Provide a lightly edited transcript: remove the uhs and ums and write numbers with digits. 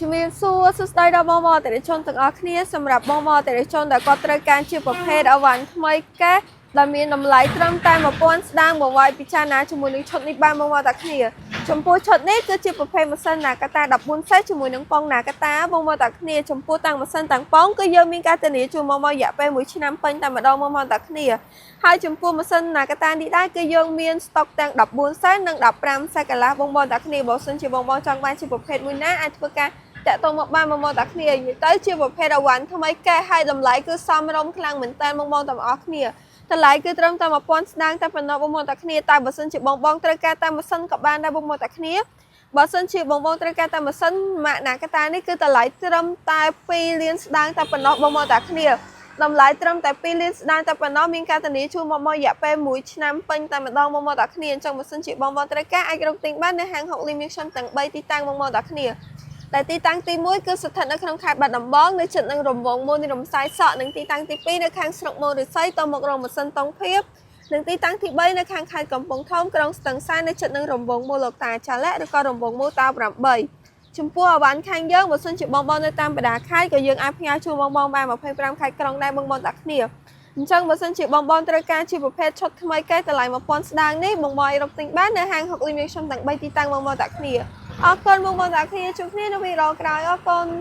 ជំរាបសួរសួស្តីដល់បងប្អូនអតិថិជនទាំងអស់គ្នាសម្រាប់បងប្អូនអតិថិជនដែលគាត់ត្រូវការជាប្រភេទអីវ៉ាន់ថ្មីកេះដែលមានតម្លៃត្រឹមតែ1000ស្ដាងមកវាយពិចារណាជាមួយនឹងឈុតនេះបានបងប្អូនទាំងគ្នាចំពោះឈុតនេះគឺជាប្រភេទម៉ាស៊ីន Nakata 14សេជាមួយនឹងប៉ុង Nakata បងប្អូនទាំងគ្នាចំពោះតាំងម៉ាស៊ីនតាំងប៉ុងគឺយើងមានការធានាជូនមកមករយៈពេល1ឆ្នាំពេញតែម្ដងបងប្អូនទាំងគ្នាហើយចំពោះម៉ាស៊ីន Nakata នេះដែរគឺយើងមានស្តុកទាំង14សេនិង15សេកន្លះបងប្អូនទាំងគ្នាបើសិនជាបងប្អូនចង់បានជាប្រភេទមួយណាអាចធ្វើការតាក់ទងមកបានបងប្អូនទាំងគ្នានិយាយទៅជាប្រភេទអីវ៉ាន់ថ្មីកែហើយតម្លៃគឺសមរម្យខ្លាំងមែនតើបងប្អូនទាំងអស់គ្នាតម្លៃគឺត្រឹមតែ1000ស្ដាងតែប៉ុណ្ណោះបងប្អូនទាំងគ្នាតែបើសិនជាបងបងត្រូវការតាមម៉ាស៊ីនក៏បានដែរបងប្អូនទាំងគ្នាបើសិនជាបងបងត្រូវការតាមម៉ាស៊ីនម៉ាក Nakata នេះគឺតម្លៃត្រឹមតែ2លានស្ដាងតែប៉ុណ្ណោះបងប្អូនទាំងគ្នាតម្លៃត្រឹមតែ2លានស្ដាងតែប៉ុណ្ណោះមានការធានាជូនមកមករយៈពេល1ឆ្នាំពេញតែម្ដងបងប្អូនទាំងគ្នាអញ្ចឹងបើសិនជាបងបងត្រូវការអាចរកទិញបាននៅហាងហុកលីមយើងខ្ញុំទាំង3ទីតាំងបងប្អូនទាំងគ្នាដែលទីតាំងទី1គឺស្ថិតនៅក្នុងខេត្តបាត់ដំបងនៅជិតនឹងរង្វង់មូលនៃរំសាយសក់និងទីតាំងទី2នៅខាងស្រុកមោរិស័យតមករោងម៉ាស៊ីនតុងភាពនិងទីតាំងទី3នៅខាងខេត្តកំពង់ធំក្រុងស្ទឹងសែននៅជិតនឹងរង្វង់មូលលោកតាចាលាក់ឬក៏រង្វង់មូលតា8ចំពោះអវ៉ាន់ខាងយើងបើសិនជាបងបងនៅតាមបណ្ដាខេត្តក៏យើងអាចផ្ញើជូនបងបងបាន25ខេត្តក្រុងដែរបងបងតាគ្នាអញ្ចឹងបើសិនជាបងបងត្រូវការជាប្រភេទឈុតថ្មីកែតម្លៃ1000ស្ដាងនេះបងបងអាចរកទិញបាននៅហាងហុកលីមយើងខ្ញុំទាំង3ទីតាំងបងបងតាគ្នាអរគុណបងបងតាគ្នាជួបគ្នានៅវីដេអូក្រោយអរគុណ។